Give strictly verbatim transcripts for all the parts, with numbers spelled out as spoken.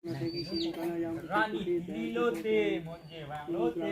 Rani pilote, monje vanglote.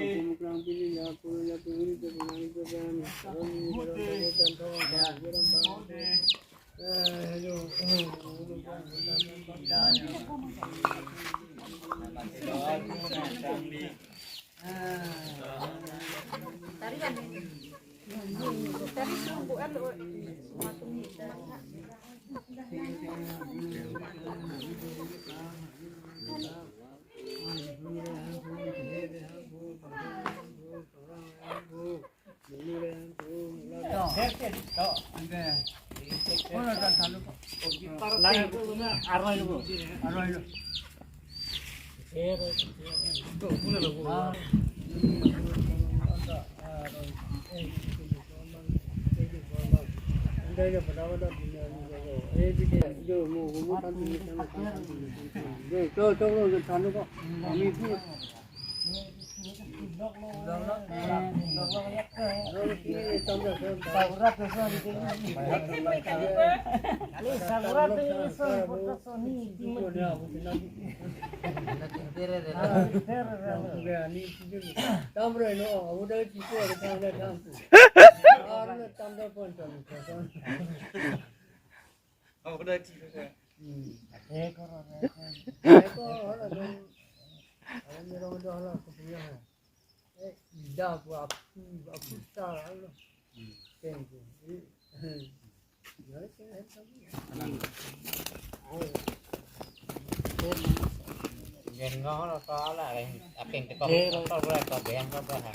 Jen ngong lo to la, apeng te kok to bre to beng to bre ha.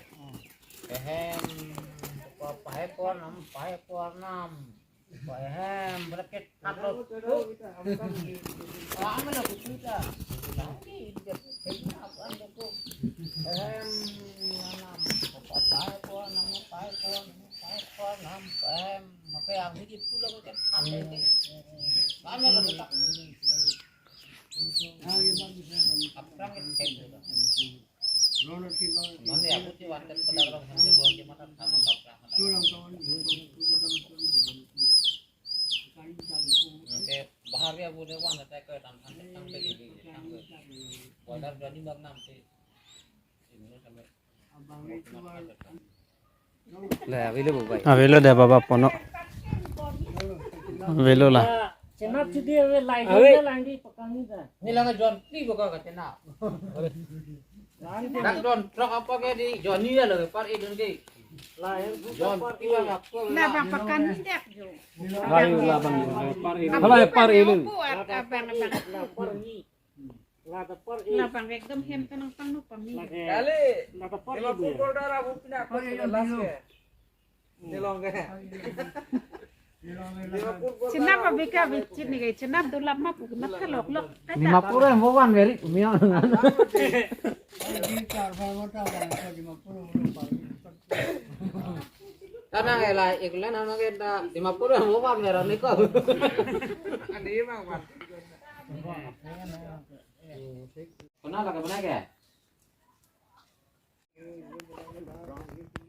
Ehem, ko pai ko nam, pai ko nam. Ko ehem, bre ke thak lo. Kami lo kutu ta. Kami dia pena apa ando ko. Ehem, nam, ko pai ko nam, pai ko nam, pai ko nam, ehem. Maka yang ini pulang ke thak lo ke. Kami lo tak. Mane aku ti wanted pada orang sampai buang di mata sama kapra mata. Oke, bahar ya bu dewan ada ke tam sampai sampai di sampai. Wajar dua lima enam sih. Ini sampai. Le, avelo bo bai. Avelo de baba pono. Avelo la. Chenap chidi ave lai ave. Lang di pakang ni da. Ni lang John ni boka ka chenap. Dak John truck apa ke di Johnny ya lo par idun ke. John iwa ngap ko. Na bang pakang ni dak jo. Ayo la bang par idun. Hala par idun. Buat abang abang. Labang ekdom hem kanang pangno pangni. Kali. Lima puluh dolar aku pindah aku last ke. Nilong ke. Chenap abika bichin ni ke chenap dulap ma pu na thalok lok. Lima puluh em bovan veri miang. Karena ngai lai iklan nama kita lima puluh em bovan veri ni ko. Ani mang man. Kona lagi mana ke?